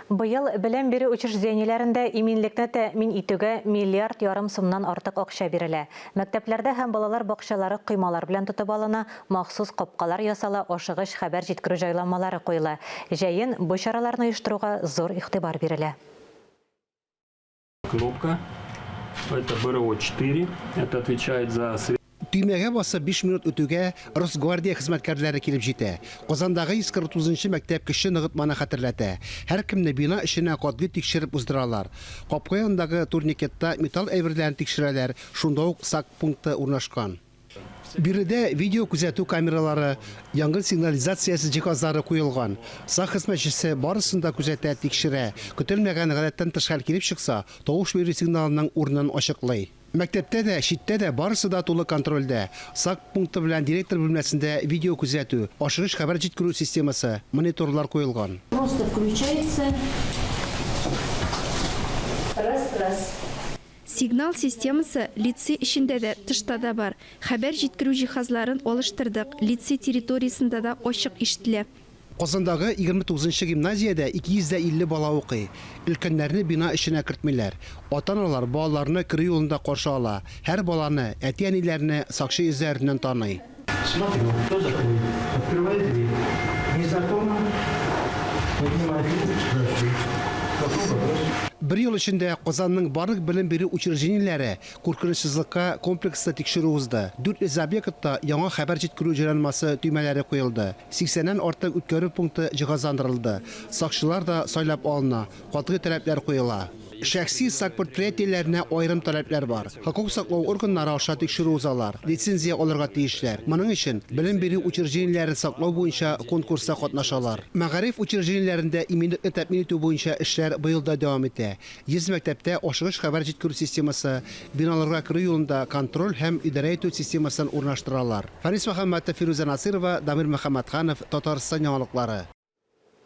Быел белем бирү учреждениеләрендә иминлекне тәэмин итүгә миллиард ярым сумнан артык акча бирелә. Мәктәпләрдә һәм балалар бакчалары коймалар белән тотып алына, махсус капкалар ясала, ашыгыч хәбәр җиткерү җайланмалары куела. Җәен бу чараларны оештыруга зур игътибар бирелә. Кнопка. Это БРО-4. Это отвечает за свет. Төймәгә басып 5 минут үтүгә Росгвардия хезмәткәрләре килеп җитә. Казандагы 149 нчы мәктәп кече ныгытманы хәтерләтә. Һәркемне бина эченә катгый тикшереп уздыралар. Капка янындагы турникетта металл әйберләрен тикшерәләр, шунда ук сак пункты урнашкан. Биредә видеокүзәтү камералары, янгын сигнализациясе җиһазлары куелган. Сак хезмәтчесе барысын да күзәтә, тикшерә. Көтелмәгән гадәттән тыш хәл килеп чыкса, тавыш бирү сигналының урынын ачыклый. Мәктәптә дә, читтә дә барысы да тулы контрольдә. Сак пункты белән директор бүлмәсендә видеокүзәтү, ашыгыч хәбәр җиткерү системасы, мониторлар куелган. Просто включается. Раз, раз. Сигнал системасы лицей эчендә дә, тышта да бар. Хәбәр җиткерү җиһазларын алыштырдык, лицей территориясендә дә ачык ишетелә. Казандагы 29 нчы гимназиядә 250 бала укый. Өлкәннәрне бина эченә кертмиләр. Ата-аналар балаларны керү юлында каршы ала. Һәр баланы, әти-әниләрне сакчы йөзләреннән таный. Смотрю, кто заходит. Открывает дверь. Незнакомо. Поднимает руку, спрашивает, какой вопрос? Бер ел эчендә Казанның барлык белем бирү учреждениеләре куркынычсызлыкка комплекслы тикшерү узды. 400 объектта яңа хәбәр җиткерү җайланмасы төймәләре куелды. Сиксәннән артык үткәрү пункты җиһазландырылды. Сакчылар да сайлап алына, катгый таләпләр куела. Шәхси сак предприятиеләренә аерым таләпләр бар. Хокук саклау органнары аша тикшерү узалар, лицензия алырга тиешләр. Моның өчен белем бирү учреждениеләрен саклау буенча конкурста катнашалар. Мәгариф учреждениеләрендә иминлекне тәэмин итү буенча эшләр быел да дәвам итә. 100 мәктәптә ашыгыч хәбәр җиткерү системасы, биналарга керү юлында контроль һәм идарә итү системасын урнаштыралар. Фәнис Мөхәммәтов, Фирүзә Насыйрова, Дамир Мөхәммәтханов, Татарстан яңалыклары.